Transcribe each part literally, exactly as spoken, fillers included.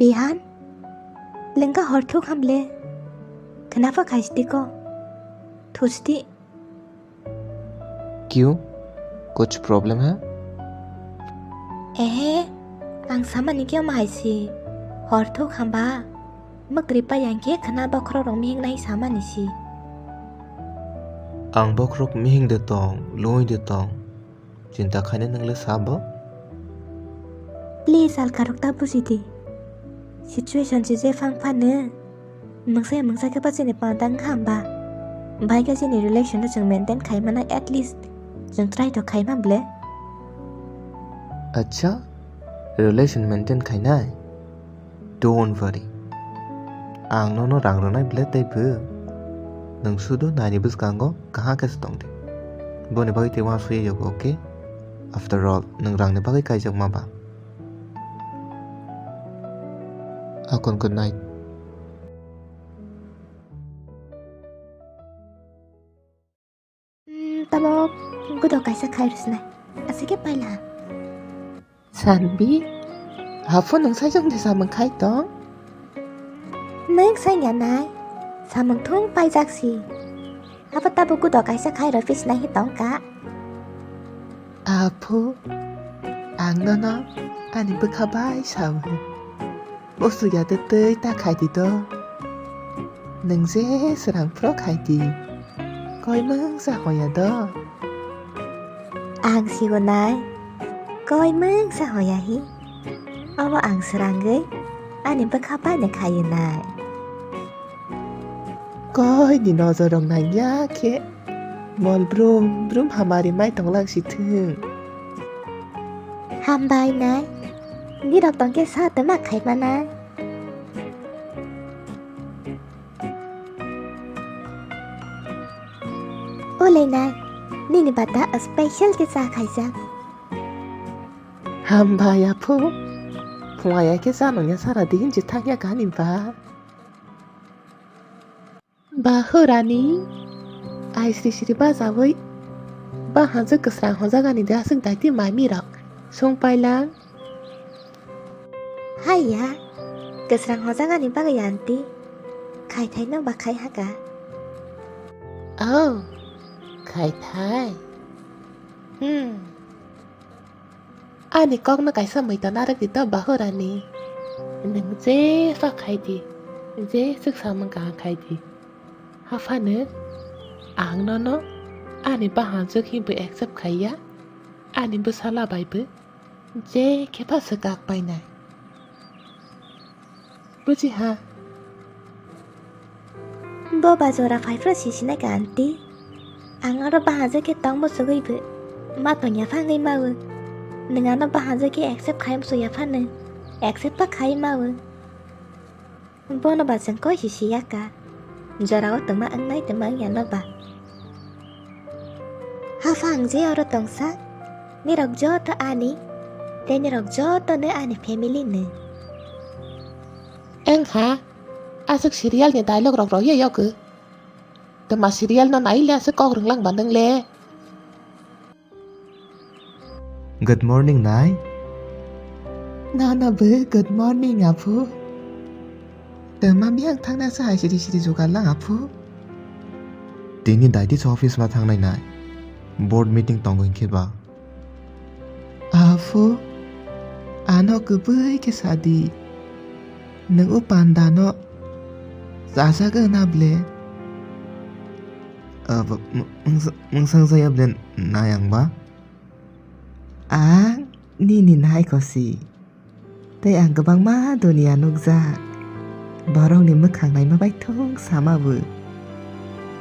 Ihan, lengka hor thuk hamle. Khnapha khaistiko. Thusti. क्यों? कुछ प्रॉब्लम है? Ehe, ang samani khe omo hai si. Hor thuk hamba. Mwkri pa yang khe khna bokhorok rok mihing nai samani si. Ang bokhorok mihing de tong, loi de tong. Chinta khainai nwng le sabo? Please, alkarok ta buji di. Situation se je phang phano. Mungsa mungsa khe pa chini panda wngkha hamba? Bai khe chini relation no chwng maintain khai mana, at least chwng try to khai ma ble. Acha, relation maintain khainai? Don't worry. Ang nono rang rwnai ble tei bo. Nwng sudu naini bwskango kaham khe se tong di. Boni bagwi tei uansukya yago, okay? After all, nwng rangni bagwi kaijakma ba. Akon, good night. Hmm, tamo gudo kaisa khai rwsnai. Aswk khe paila. Sanbi, aphuru nwng saijwk de samung khai tong? Nwng sainganai, samung thung paijak si. Abo tabuk gudo kaisa khai rw phisnai hi tongkha. Aphu, ang nono ani bwkha bai sawi. Usu ya de twi ta khai di do. Nwng je srang phro khai di. Koi mungsa hoya do. Ang sigonai. Koi mungsa hoya hi. Obo ang srangwi ani bwkha bai ni khai nai. Koi ni nojor rok nai ya khe. Mol brum brum hamari mai tonglang si thung. Hambai nai. Nirok tongkhe sa tongma khai manai. Ulei nai. Nini bata special khe cha khaijak. Hambai aphu. Phunga ya khe cha nungya sara din je thangya gani ba. Bahurani, ai sri sri bajawi, bahanjwk kwsrang hojagani de aswk daiti mami rok, sung pailang. Haiya, kwsrang hojagani bagwi aunty, khaithai no ba khai haka. Oh, khaithai. Hmm. Ani kokno kaisa muiton narwk di to Bahurani. Nwng jepha khai di, jeswk samung kaham khai di. Haphano ang nono ani bahanjwk hinwi accept khaiya, ani bwsala baibo je khe pha swkak painai. Buji ha. Bo ba jora phai phro si sinai ka aunty. Ang aro bahajak khe tong muchugwi bo. Ma tongya phangwi mawo. Nwng ano bahajak khe accept khai muchungya phano. Accept pa khai mawo. Bono ba chwng koi si siya ka. Jorao twma wngnai twma wngya no ba. Haphang je oro tongsa, nirok joto ani, tei nirok joto no ani family ni. Wngkha, aswk serial ni dialogue rok roye yogo. Twma serial no nai le aswk kok rwnglang ba nwng le. Good morning, Nai. Nono bo good morning, aphu. Twma miyang thangna sa hai siri siri jugar lang, aphu. Tini daiti se office ma thangnai, Nai. Board meeting tongo hinkhe ba. Aphu, ano kwbwi khe sadi. Nwng o panda no chajagwi na ble? Abo, mungsa-, mungsa wngjakya ble, Nai, ang ba? Ang nini naikhosi. Tei ang kwbangma duniya nukjak. Borokni mwkhang naima bai thung sama bo.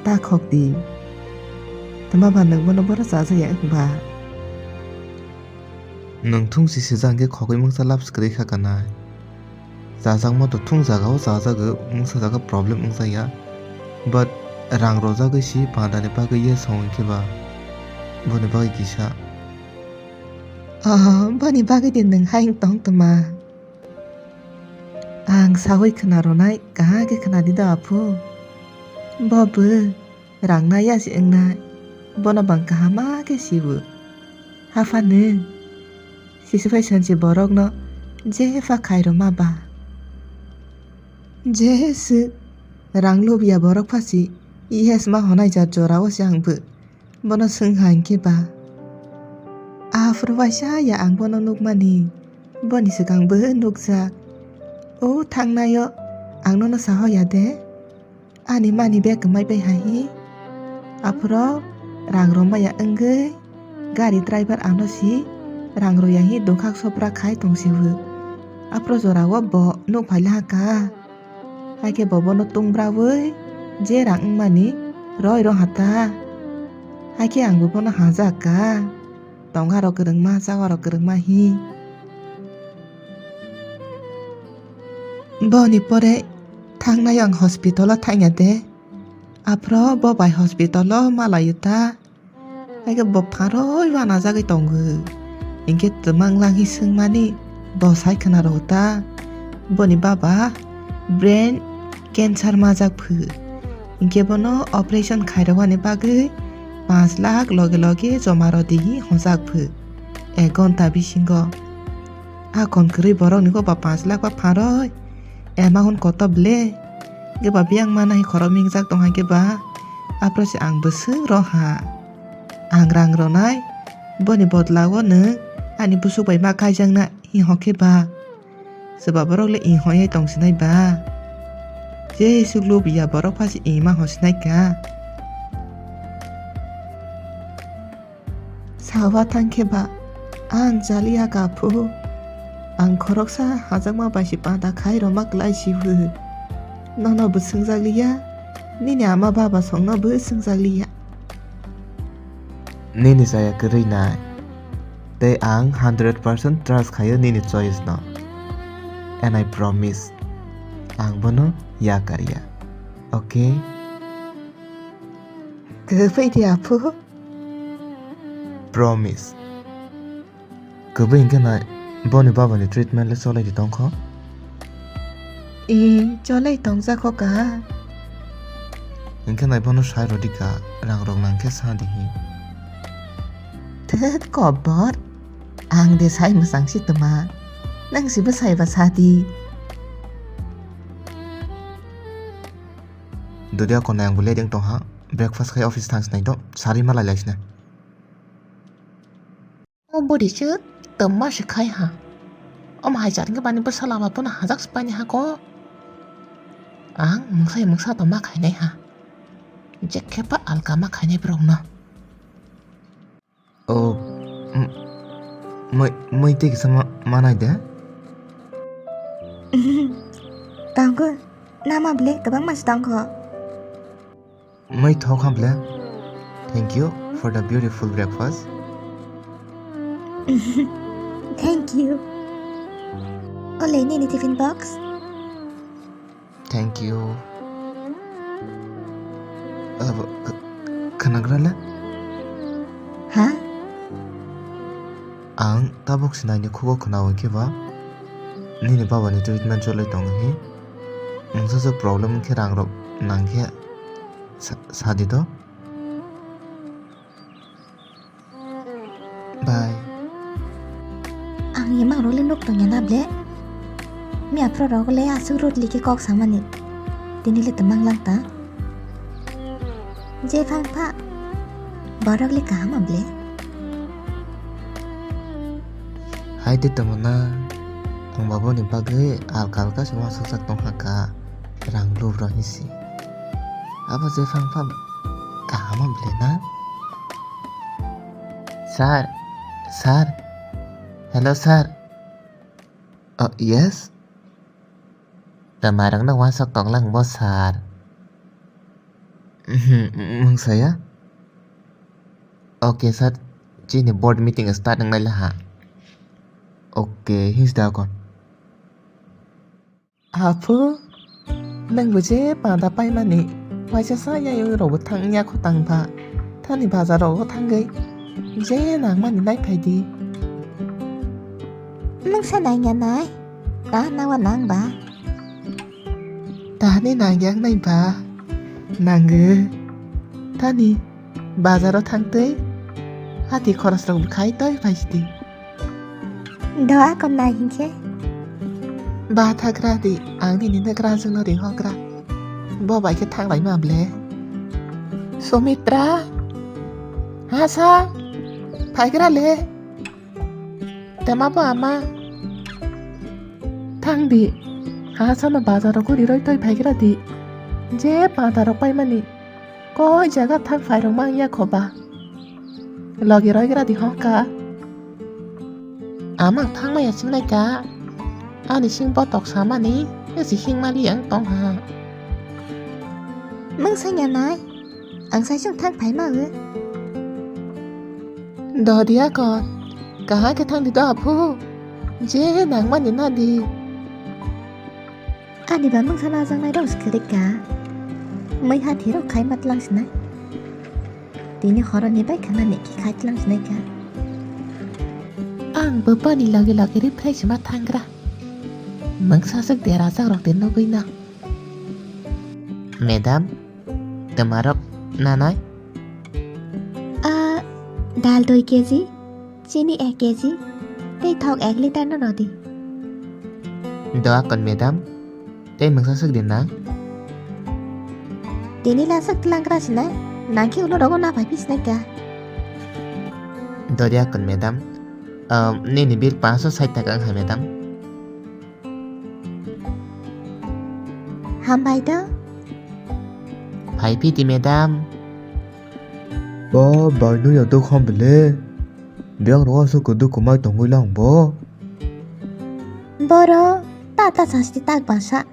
Ta khok di. Tma ba nwng bono bono chajakya wng ba? Nwng thung si sijak hwnkhe khogwi mungsa love se kwrwi kha kanai. Chajakma to thung jaga o chajagwi, mungsa jaga problem wngjakya. But rang rojagwi si pandani bagwi yes hong hinkhe ba boni bagwi kisa. Oh, boni bagwi de nwng hai wng tong tma? Ang sawi khna ronai kaham khe khna di do, aphu. Bo bo rang nai ya se wngnai, bono bang kaham ma khe siwo. Haphano, sisi bai sansi borokno jepha khai rwma ba. Je swk rang lobya borok phasi yes ma honai jat jora o se ang bo bono swng ha hinkhe ba. Aphuru waisa ya ang bono nukmani, boni swkang bo nukjak. O thangnaio ang nono sahoya de, ani mani bag kwmai bai hai hi. Aphuru rang rwmaya wngwi gari driver ano si rang rwya hi dokhak sopra khai tongsi hw. Aphuru jorao bo nuk phaila ha ka. Hakhe bo bono tungbraui je rang wngmani roi rw ha ta. Hakhe ang bo bono hajak ka. Tongha rok kwrwngma, chawa rok kwrwngma hi. Boni pore thangnai ang hospital o thangya de. Aphuru bo bai hospital o malaio ta. Hakhe bo pharoi uanajagwi tongo. Hinkhe twmang langwi swngmani bo sai khna rw ta. Boni baba brain cancer majak phu. Hinkhe bono operation khairokmani bagwi panch lakh loge loge joma rw di hi hwnjak phu. Ek ghonta bisingo. A kon kwrwi borokni go ba panch lakh ba pharoi. Ema hwn koto ble. Ge ba biyang mana hi khorok mingjak tong hai khe ba. Aphuru se ang bwswk rw ha. Ang rang rwnai, boni bodolao nwng ani bwswk bai ma kaijakna hi hokhe ba? Swba borok le i hoyai tong sinai ba? Je swk lobya borok pha se i ma ho sinai ka. Sawa thang khe ba ang jaliya ka phu. Ang khoroksa hajakma bai se panda khai rwma klai si hw. Nono bo swngjak liya, nini ama baba songno bo swngjak liya. Nini chaya kwrwi nai. Tei ang hundred percent trust khaio nini choice no. And I promise, ang bono yakar ya. Okay? Kwbwi di aphu. Promise. Kwbwi hinkhe nai boni babani treatment le cholai di tongkho? Ee, cholai tongjak kho ka. Hinkhe nai bono sai rw di ka, rang rok nang khe sa di hi. Thwt kobor, ang de sai mwchang si twma, nang si bwsai ba sa di. Dodiya konai ang bo late wng tong ha, breakfast khai office thang sinai do, sari malai lai sinai. O bwrwi se twma se khai ha. Omo hai jat hwnkhe bani bwsa lama bono hajak se paini ha ko. Ang mungsa mungsa tongma khainai ha. Jekhe ba alka ma khainai borok no. O, m-, mui, mui tei kisa ma-, manai de? Tangkho, nama ble kwbangma se tangkho. Mui thok hamble. Thank you for the beautiful breakfast. Thank you. Ole nini tiffin box. Thank you. Abo, k-, khwnagrale? Ha? Ang tabuk se naini khugo khwnawi khe ba nini babani treatment cholai tongo hi. Mungsa se problem khe rang rok nang khe sa-, sadi to. Bye. Ang emang role nuk tongya na ble. Mi aphro rok le asuk rut like kok samani. Tini le temang lang ta. Je phang pha. Borok le kaham ble. Hai de tongna. Ang baboni bagwi alka alka se uansukjak tong hakha. Rang lub rw hisi. Abo je phang pha kaham ble na. Sir, sir. Hello, sir. Oh, yes? Tamairokno uansuk tonglang bo, sir. Mungsa ya? Okay, sir. Chini board meeting start wngnai le ha. Okay, his da kon. Aphu, nwng bo je panda paimani, waisa sa yayung rok bo thang ya kho tang ba, thani bazar rogo thangwi je nangmani nai phai di. Nwng sa nang ya nai, ta nawa nang ba? Tani nang ya nai ba, nangwi. Thani bazar o thangtwi, hati khoros rok bo khai toi phai si di. Doa kon nai hinkhe. Ba thagra di, ang nini nagra jwngno ringhogra. Bo bai khe thanglaima ble. Sumitra, hasa, phaigra le. Tema bo ama. Thang di, hasa no bazar rok guri roi toi phaigra di. Je pata rok paimani. Koi jaga thang phai rok mang ya kho ba. Logi roigra di hokha. Amang thangmaya singnai ka. Ani sing botok samani, si hingmali ang tong ha. Mung sanya nai. Ang sai sung thang phai ma o. Dodia ko. Kaha ke thang di do aphu. Je nangmani na di. Ani ba mungsa najaknai rok swkali ka. Mui hathi rok khai ma tlang sinai. Tini horo ni bai khana ni khi khai tlang sinai ka. Ang bo bani loge loge ri phrai sima thangra. Mungsa swk dera jak rok de nugui na. Madam, twma rok nanai? Ah, dal dui kg. Chini ek kg, tei thok ek liter no rodi. Doa kon madam, tei mungsa swk di nang? Tini la swk tlang kra sinai, nang khe ulo rogo na phai phi sinai ka. Doria kon madam, um, nini bill paanso sait taka wng hai madam. Hambai do. Phai phi di madam. Ba, bai no ya do kham bele. Biyang rok aswk kwdwk kwmai tongwi lang bo. Boro ta ta sasti tak basa.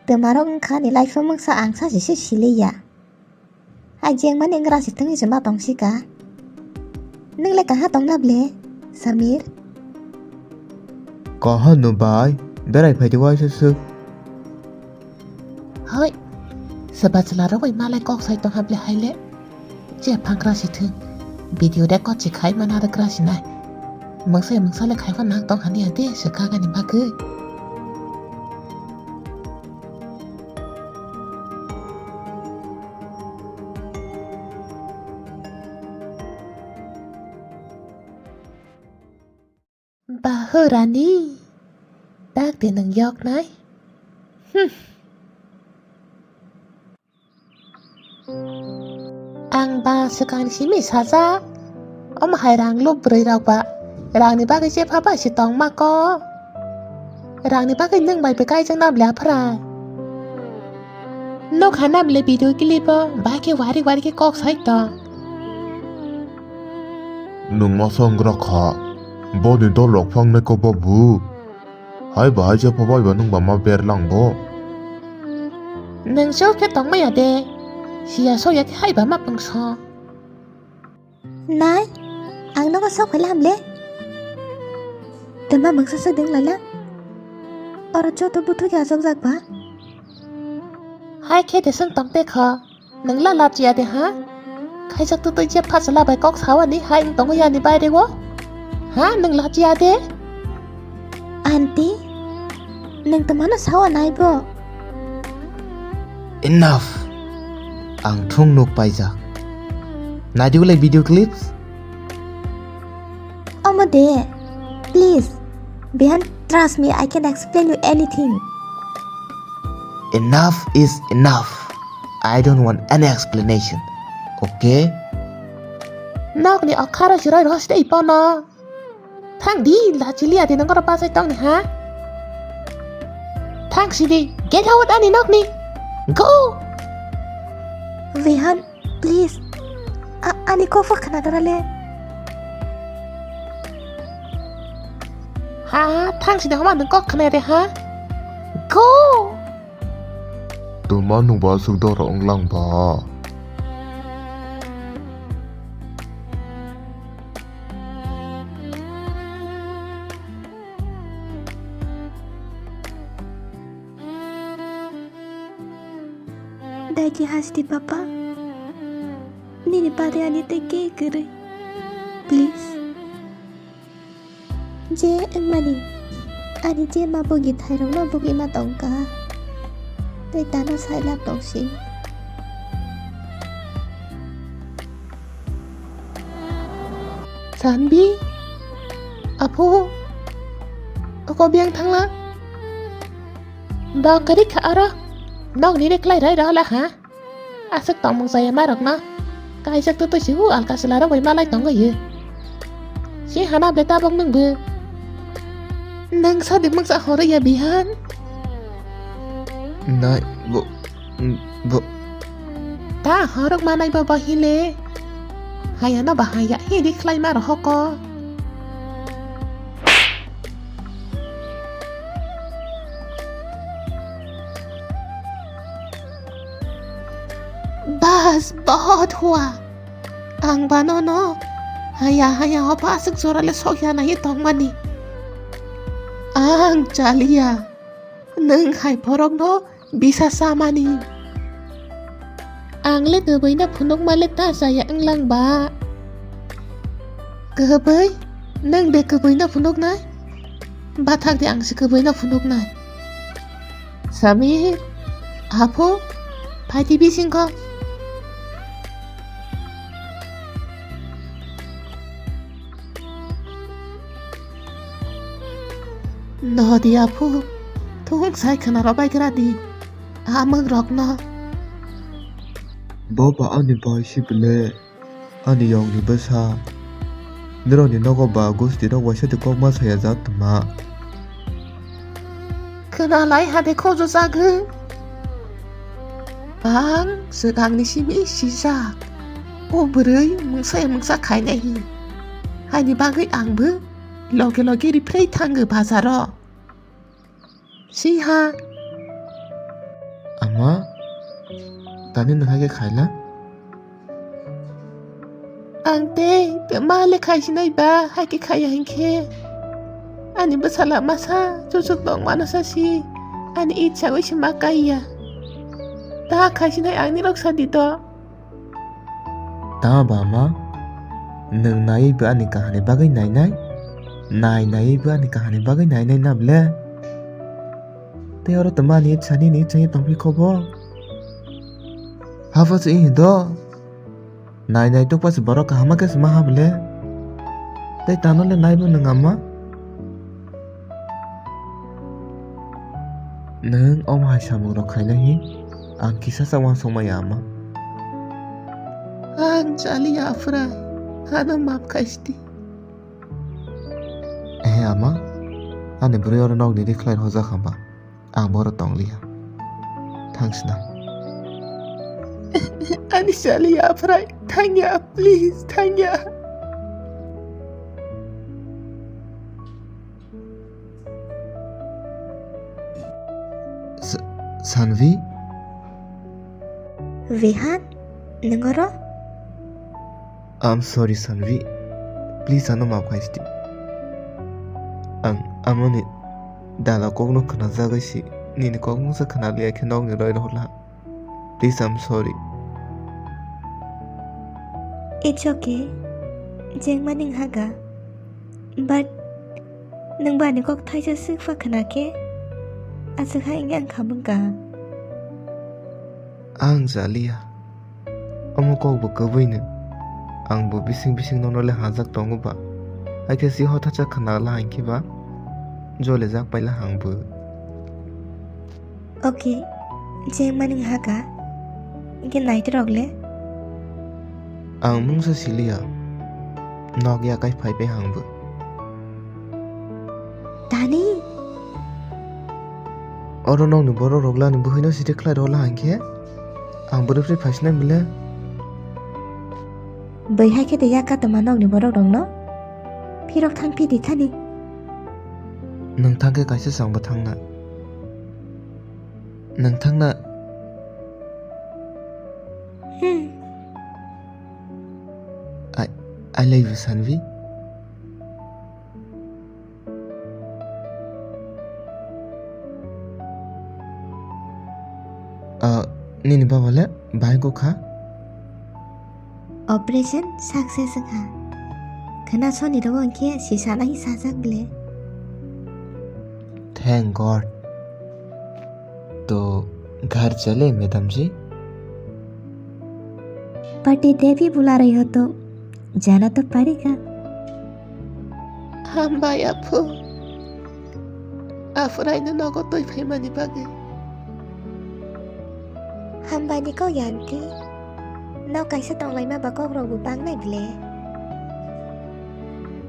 Twmarok wngkha ni life o mungsa ang sa se se sili ya. Ai jeng mani wng rasi thwngwi se ma tong sika. Nwng le kaha tong na ble, Samir? Kaha no bai, berai phai di waisa swk. Hoi, se bachwla rok bai malai kok sai tong ha ble hai le. Je phangra si thung. Video record si khai mana rwkra si nai. Mungsa mungsa le khai pha nang tong hani ade se kagani bagwi. Bahurani, tak de nwng yoknai? Hmm. Ang ba swkang simi sajak. Omo hai rang lup bwrwi rok ba. Rangni bagwi jepha bai se tongma ko. Rangni bagwi nwng bai bwkaijakna bwle aphra. Nokha na bwle video clip o, bahai khe wari wari khe kok sai tong. Nwng masa wnggra kha, boni dol rok phangnai ko babu. Hai bahai jepha bai ba nwng ba ma berlang bo. Nwng chwk khe tongmaya de, siya soya khe hai ba ma pungso. Nai, ang nogo sok phai lam le. Tama mungsa se ding lala. Oro joto buthu khe asok jak ba. Hai khe de sung tong te kho. Nwng la lachiya de ha? Khaijak tu twi je phasla bai kok sawani hai wng tongo yani baire o. Ha, nwng lachiya de? Aunty, nwng twmano sawa nai bo? Enough! Ang thung nuk paijak. Naidiulai video clips? Omo de, please, Bihan, trust me, I can explain you anything. Enough is enough. I don't want any explanation. Okay? Nokni okharo chiroi roste ipono. Thang di, la chiliya de nangoro bachai tongni ha. Thang sidi, get out ani nokni. Go! Vihan, please. A-, ani kok pha khna dara le. Ha, thang sidi homa nwng kok khna de ha. Go! Tuma nungba aswk doro wnglang ba. Daiki hasti papa. Nini pade ani tei ke kwrwi. Please. Je wngmani, ani je ma bugi thairokno bugima tongkha, tei tano sailak tongsi. Sanbi, aphu, oko biyang thangla? Dong kari kha aro. Nokni ri khlai rai rohla ha. Aswk tongmung chaya ma rokno. Kaisa to to si hu alka sila rok bai malai tongwi. Si hana ble tabok nung bu. Nang sadi mungsa horo ya Bihan. Nai bo bo. Ta horok manai bo bahile. Haya no bahaya hiri khlai ma rohoko. Bas, bahut hua. Ang banono haya haya hopa aswk jorale sokya nai tongmani. Ang chaliya. Nwng hai borokno bisa samani. Ang le kwbwino phunukma le ta chaya wnglang ba. Kwbwi? Nwng de kwbwino phunuknai? Bathak de ang se kwbwino phunuknai. Samir, Aphu, phaidi bisingo. Nodi aphu, thung sai khna robai gra di. Amwng rokno. Boba ani bai si bwle. Ani yongni bwsa. Nirokni nogo ba gusti rok waisa de kokma saya jak tma. Khna lai ha de khojo jagwi. Ang swkangni simi sijak. O bwrwi mungsa ya mungsa khainai hi. Haini bagwi ang bo loge loge riphrwi thango bazaro. Siha. Ama, tani nwng hai khe khaila? Ang tei, tei ma le khai sinai ba, hai khe khaya hinkhe. Ani bwsala masa, chuchuk tong mano sa si. Ani itsa wi se ma kaiya. Ta khai sinai ang nirok sa di to. Ta ba ma, nwng naiwi bo ani kahani bagwi nainai? Nai naiwi bo ani kahani bagwi nainai na ble? Tei oro tongma ani itsa nini itsa tongphi khobo? Hapha se ihi do. Nai nai tokpa se borok kaham khe se ma ha bole. Tei tano le nai bo nwng ama. Nwng omo hai samung rok khainai hi ang kisa sa uansuk maya ama. Ang chaliya aphra, ano maaf khai sidi. He ama, ani bwrwi oro nokni ri khlai rwjak hwnba. Ang boro tongliya. Thangsna. Ani sali ya, Afrai. Thangya, please, thangya. S-, Sanvi? Vihan, nwng oro? I'm sorry, Sanvi. Please, ano maaf khai sidi. Ang amoni dala kokno khwnajagwi si, nini kok mungsa khwnaliya khe nokni roi rohorla. Please, I'm sorry. It's okay. Jengmani wngkha ga. But nwng bani kok thaisa swkpha khna khe, aswk hai wngya wngkha bwkha. Ang jaliya. Omo kok bo kwbwino. Ang bo bising bising nono le hajak tongo ba. Hai khe si hothacha khna la hinkhe ba. Jole jak paila hang bo. Okay, je mani haka. Hinkhe naitorok le? Ang mungsa siliya. Nok yakai phai pai hang bo. Tani? Oro nokni borok rok lani buhino site khlai rok la hangkhe ang bwrwi phri phaisinai bwle. Bwihai khe tei yak katoma nokni borok rokno phirok thang phi di thani. Nwng thang khe kaisa chwngbo thangna. Nwng thangna. Hmm. I, I love you, Sanvi. Ah, nini baba le bahai kok kha? Operation success wngkha. Khna soni rw hinkhe sisana hi sajak ble. Thank God. तो घर चले, मैडम जी? पति देवी बुला रही हो तो जाना तो पड़ेगा। Hambai aphu. Aphraino nogo twi phaimani bagwi. Hambai ni kok ya aunty. Nok kaisa tonglaima ba kok rok bo bangnai ble.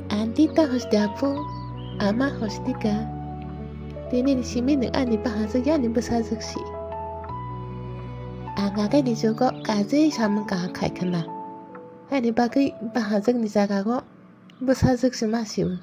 Aunty ta hosti apu, ama hosti ka. Tini ni simi nwng ani bahajak ya ni bwsajak si. Ang agai ni jugo kajui samung kaham khai khwna. Ani bagwi bahajak ni jaga go bwsajak se ma sio.